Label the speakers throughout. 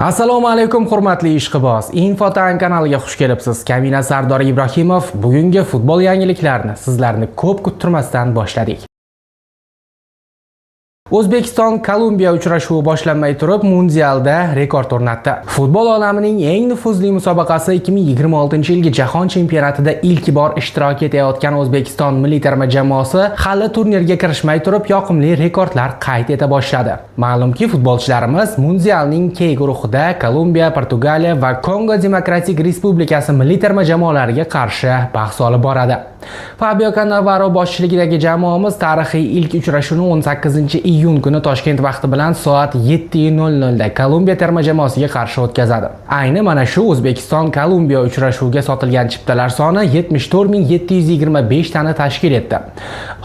Speaker 1: Assalomu alaykum, hurmatli ishqiboz. Infotime kanaliga xush kelibsiz. Kamina Sardor Ibrohimov bugungi futbol yangiliklarini sizlarni ko'p kuttirmasdan boshladik. O'zbekiston Kolumbiya uchrashuvi boshlanmay turib mundialda rekord o'rnatdi. Futbol olamining eng nufuzli musobaqasi 2026-yilgi jahon chempionatida ilk bor ishtirok etayotgan O'zbekiston milliy terma jamoasi hali turnirga kirishmay turib yoqimli rekordlar qayd eta boshladi. Ma'lumki, futbolchilarimiz mundialning K guruhida Kolumbiya, Portugaliya va Kongo Demokratik Respublikasi milliy terma jamoalariga qarshi bahs olib boradi. Fabio Cannavaro boshchiligidagi jamoamiz tarixiy ilk uchrashuvni 18 iyun kuni Toshkent vaqti bilan soat 7:00 da Kolumbiya terma jamoasiga qarshi o'tkazadi. Ayni mana shu O'zbekiston Kolumbiya uchrashuviga sotilgan chiptalar soni 74 725 tani tashkil etdi.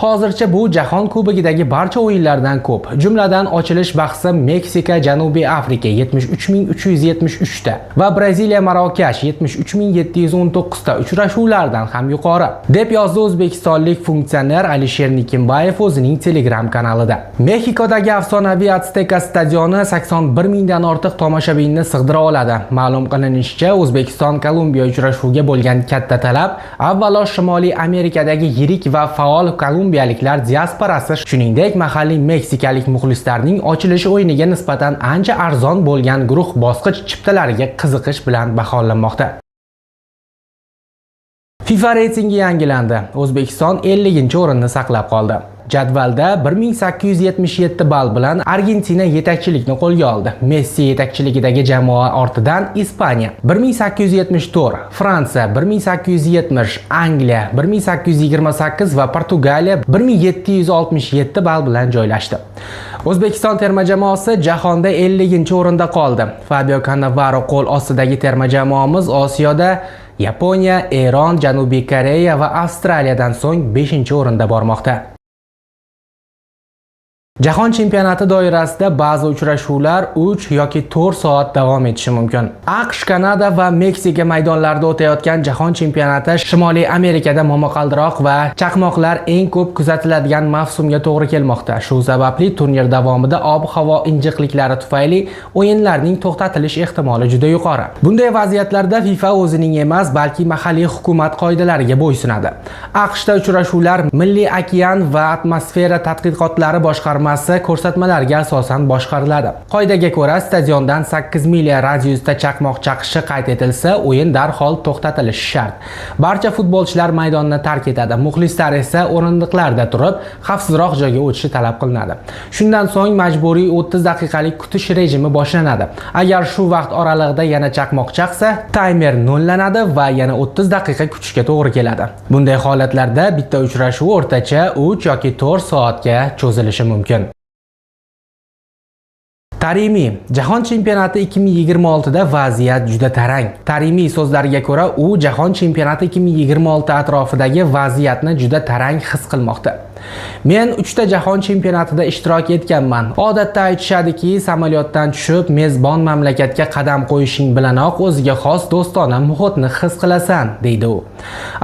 Speaker 1: Hozircha bu Jahon Kubogidagi barcha o'yinlardan ko'p. Jumladan, ochilish bahsi Meksika Janubiy Afrika 73 373 ta va Braziliya Marokash 73 719 ta uchrashuvlardan ham yuqori, deb yozdi o'zbekistonlik funksioner Alisher Nikimbayev o'zining Telegram kanalida. Mexikodagi afsonaviy Azteca stadioni 81 mingdan ortiq tomoshabinni sig'dira oladi. Ma'lum qilinishicha, O'zbekiston Kolumbiya uchrashuviga bo'lgan katta talab avvalo Shimoliy Amerikadagi yirik va faol kolumbiyaliklar diasporasi, shuningdek, mahalliy meksikalik muxlislarning ochilish o'yiniga nisbatan ancha arzon bo'lgan guruh bosqich chiptalariga qiziqish bilan baholanmoqda. FIFA reytingi yangilandi. O'zbekiston 50-o'rinni saqlab qoldi. Jadvalda 1877 ball bilan Argentina yetakchilikni qo'lga oldi. Messi yetakchiligidagi jamoa ortidan Ispaniya 1874, Fransiya 1870, Angliya 1828 va Portugaliya 1767 ball bilan joylashdi. O'zbekiston terma jamoasi jahonda 50-o'rinda qoldi. Fabio Cannavaro qo'l ostidagi terma jamoamiz Osiyoda Yaponiya, Eron, Janubiy Koreya va Avstraliyadan so'ng 5-o'rinda bormoqda. Jahon chempionati doirasida ba'zi uchrashuvlar 3 yoki 4 soat davom etishi mumkin. AQSh, Kanada va Meksika maydonlarida o'tayotgan jahon chempionati Shimoliy Amerikada momaqaldiroq va chaqmoqlar eng ko'p kuzatiladigan mavsumga to'g'ri kelmoqda. Shu sababli turnir davomida ob-havo injiqliklari tufayli o'yinlarning to'xtatilish ehtimoli juda yuqori. Bunday vaziyatlarda FIFA o'zining emas, balki mahalliy hukumat qoidalariga bo'ysunadi. AQShda uchrashuvlar Milliy okean va atmosfera tadqiqotlari boshqarmasi ko'rsatmalariga asosan boshqariladi. Qoidaga ko'ra, stadiondan 8 milya radiusda chaqmoq chaqishi qayd etilsa, o'yin darhol to'xtatilishi shart. Barcha futbolchilar maydonni tark etadi. Muxlislar esa o'rindiqlarda turib, xavfsizroq joyga o'tishi talab qilinadi. Shundan so'ng majburiy 30 daqiqalik kutish rejimi boshlanadi. Agar shu vaqt oralig'ida yana chaqmoq chaqsa, taymer nollanadi va yana 30 daqiqa kutishga to'g'ri keladi. Bunday holatlarda bitta uchrashuv o'rtacha 3 yoki 4 soatga cho'zilishi mumkin. Tarimi: Jahon chempionati 2026 da vaziyat juda tarang. Tarimi so'zlariga ko'ra, u Jahon chempionati 2026 atrofidagi vaziyatni juda tarang his qilmoqda. Men 3 ta jahon chempionatida ishtirok etganman. Odatda aytishadiki, samolyotdan tushib, mezbon mamlakatga qadam qo'yishing bilanoq o'ziga xos do'stona muhitni his qilasan, deydi u.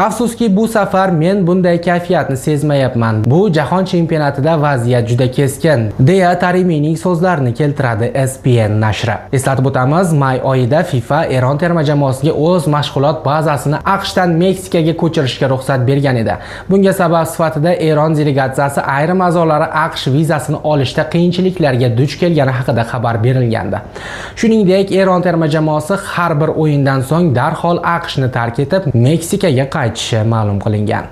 Speaker 1: Afsuski, bu safar men bunday kayfiyatni sezmayapman. Bu jahon chempionatida vaziyat juda keskin, deya Tarimining so'zlarini keltiradi ESPN nashri. Eslatib o'tamiz, may oyida FIFA Eron terma jamoasiga o'z mashg'ulot bazasini AQShdan Meksikaga ko'chirishga ruxsat bergan edi. Bunga sabab sifatida Eron delegatsiyasi ayrim a'zolari AQSh vizasini olishda qiyinchiliklarga duch kelgani haqida xabar berilgandi. Shuningdek, Eron terma jamoasi har bir o'yindan so'ng darhol AQShni tark etib, Meksikaga qaytishi ma'lum qilingan.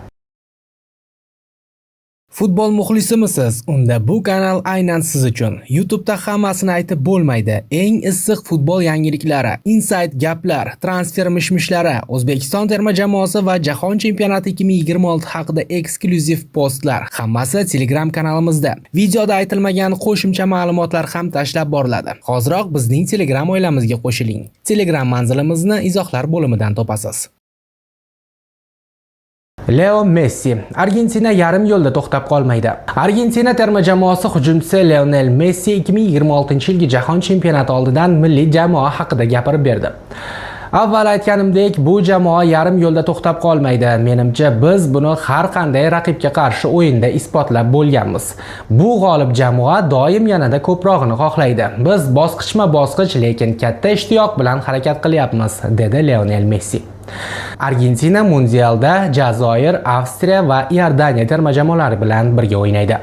Speaker 1: Futbol muxlisimisiz? Unda bu kanal aynan siz uchun. YouTube'da hammasini aytib bo'lmaydi. Eng issiq futbol yangiliklari, inside gaplar, transfer mishmishlari, O'zbekiston terma jamoasi va Jahon chempionati 2026 haqida eksklyuziv postlar hammasi Telegram kanalimizda. Videoda aytilmagan qo'shimcha ma'lumotlar ham tashlab boriladi. Hoziroq bizning Telegram oilamizga qo'shiling. Telegram manzilimizni izohlar bo'limidan topasiz. Leo Messi: Argentina yarim yo'lda to'xtab qolmaydi. Argentina terma jamoasi hujumchisi Lionel Messi 2026-yilgi jahon chempionati oldidan milliy jamoa haqida gapirib berdi. Avval aytganimdek, bu jamoa yarim yo'lda to'xtab qolmaydi. Menimcha, biz buni har qanday raqibga qarshi o'yinda isbotlab bo'lganmiz. Bu g'olib jamoa doim yanada ko'prog'ini xohlaydi. Biz bosqichma-bosqich, lekin katta ishtiyoq bilan harakat qilyapmiz, dedi Lionel Messi. Argentina mundialda Jazoir, Avstriya va Iordaniya terma jamoalari bilan birga o'ynaydi.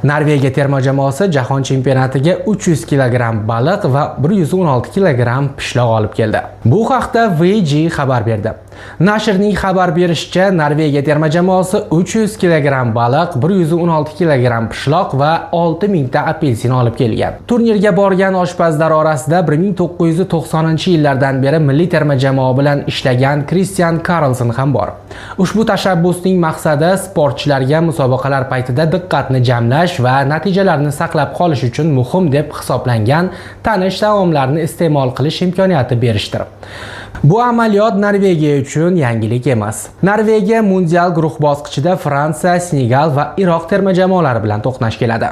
Speaker 1: Norvegiya terma jamoasi jahon chempionatiga 300 kg baliq va 116 kg pishloq olib keldi. Bu haqda VG xabar berdi. Nashrning xabar berishicha, Norvegiya terma jamoasi 300 kg baliq, 116 kg pishloq va 6000 ta apelsin olib kelgan. Turnirga borgan oshpazlar orasida 1990-yillardan beri milliy terma jamoa bilan ishlagan Kristian Karlsen ham bor. Ushbu tashabbusning maqsadi sportchilarga musobaqalar paytida diqqatni jamlash va natijalarni saqlab qolish uchun muhim deb hisoblangan tanish taomlarni iste'mol qilish imkoniyati berishdir. Bu amaliyot Norvegiya uchun yangilik emas. Norvegiya mundial guruh bosqichida Fransiya, Senegal va Iroq terma jamoalari bilan to'qnash keladi.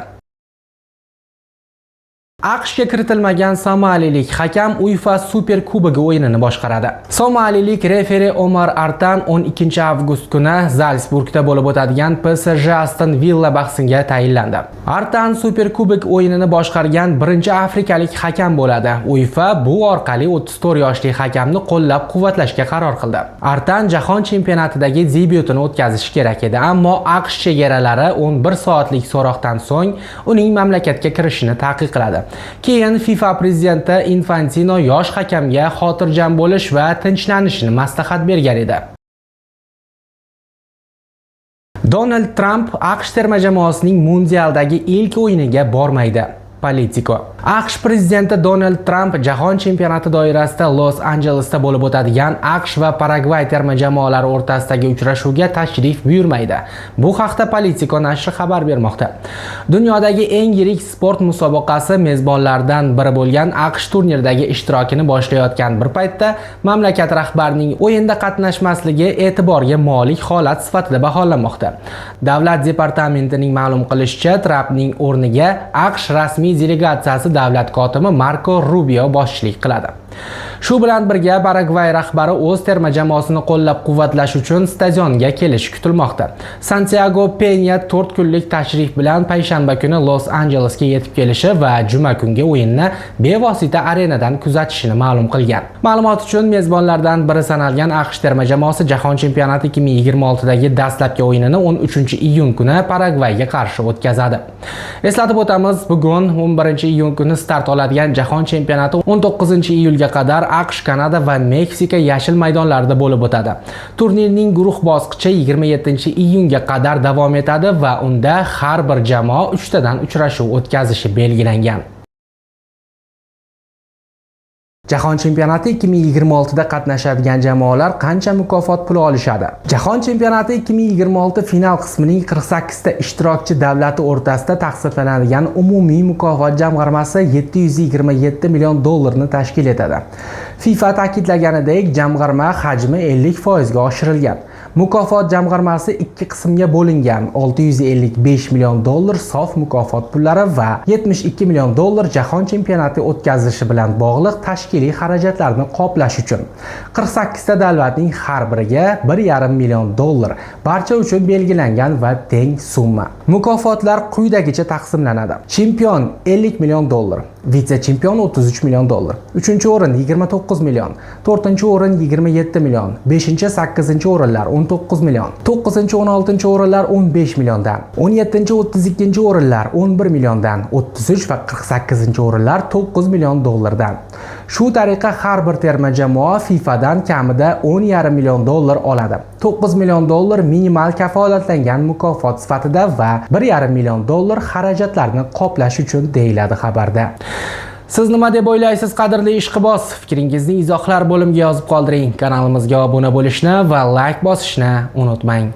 Speaker 1: AQShga kiritilmagan somalilik hakam UEFA Super Kubogi o'yinini boshqaradi. Somalilik referi Omar Artan 12 avgust kuni Zalsburgda bo'lib o'tadigan PSG Aston Villa bahsiga tayinlandi. Artan Super Kubok o'yinini boshqargan birinchi afrikalik hakam bo'ladi. UEFA bu orqali 34 yoshli hakamni qo'llab-quvvatlashga qaror qildi. Artan jahon chempionatidagi debyutini o'tkazishi kerak edi, ammo AQSh chegaralari 11 soatlik so'roqdan so'ng uning mamlakatga kirishini taqiqladi. Keyin FIFA prezidenti Infantino yosh hakamga xotirjam bo'lish va tinchlanishini maslahat bergan edi. Donald Tramp AQSh terma jamoasining mundialdagi ilk o'yiniga bormaydi. Politico. AQSh prezidenti Donald Tramp jahon chempionati doirasida Los-Anjelesda bo'lib o'tadigan AQSh va Paragvay terma jamoalari o'rtasidagi uchrashuvga tashrif buyurmaydi. Bu haqda Politico nashri xabar bermoqda. Dunyodagi eng yirik sport musobaqasi mezbonlaridan biri bo'lgan AQSh turnirdagi ishtirokini boshlayotgan bir paytda mamlakat rahbarining o'yinda qatnashmasligi e'tiborga molik holat sifatida baholanmoqda. Davlat departamentining ma'lum qilishicha, Trampning o'rniga AQSh rasmiy delegatsiyasi davlat kotibi Marko Rubio boshchilik qiladi. Shu bilan birga Paragvay rahbari o'z terma jamoasini qo'llab-quvvatlash uchun stadionga kelishi kutilmoqda. Santyago Penya 4 kunlik tashrif bilan payshanba kuni Los-Anjelesga yetib kelishi va juma kungi o'yinni bevosita arenadan kuzatishini ma'lum qilgan. Ma'lumot uchun, mezbonlardan biri sanalgan AQSh terma jamoasi Jahon chempionati 2026 dagi dastlabki o'yinini 13 iyun kuni Paragvayga qarshi o'tkazadi. Eslatib o'tamiz, bugun 11 iyun kuni start oladigan Jahon chempionati 19 iyulga qadar AQSh, Kanada va Meksika yashil maydonlarida bo'lib o'tadi. Turnirning guruh bosqichi 27 iyunga qadar davom etadi va unda har bir jamoa 3 tadan uchrashuv o'tkazishi belgilangan. Jahon chempionati 2026 da qatnashadigan jamoalar qancha mukofot puli olishadi? Jahon chempionati 2026 final qismining 48 ta ishtirokchi davlati o'rtasida taqsimlanadigan umumiy mukofot jamg'armasi 727 million dollarni tashkil etadi. FIFA ta'kidlaganidek, jamg'arma hajmi 50% ga oshirilgan. Mukofot jamg'armasi ikki qismga bo'lingan: 655 million dollar sof mukofot pullari va 72 million dollar jahon chempionati o'tkazilishi bilan bog'liq tashkiliy xarajatlarni qoplash uchun. 48 ta davlatning har biriga 1,5 million dollar barcha uchun belgilangan va teng summa. Mukofotlar quyidagicha taqsimlanadi: Chempion 50 million dollar, vitse-chempion 33 million dollar, uchinchi o'rin 29 million, to'rtinchi o'rin 27 million, 5 8 o'rinlar 19 million, 9 16 o'rinlar 15 milliondan, 17 32 o'rinlar 11 milliondan, 33 va 48 o'rinlar 9 million dollardan. Shu tariqa har bir terma jamoa FIFAdan kamida 10,5 million dollar oladi. 9 million dollar minimal kafolatlangan mukofot sifatida va 1,5 million dollar xarajatlarni qoplash uchun, deyiladi xabarda. Siz nima deb o'ylaysiz, qadrli ishqiboz? Fikringizni izohlar bo'limiga yozib qoldiring. Kanalimizga obuna bo'lishni va layk bosishni unutmang.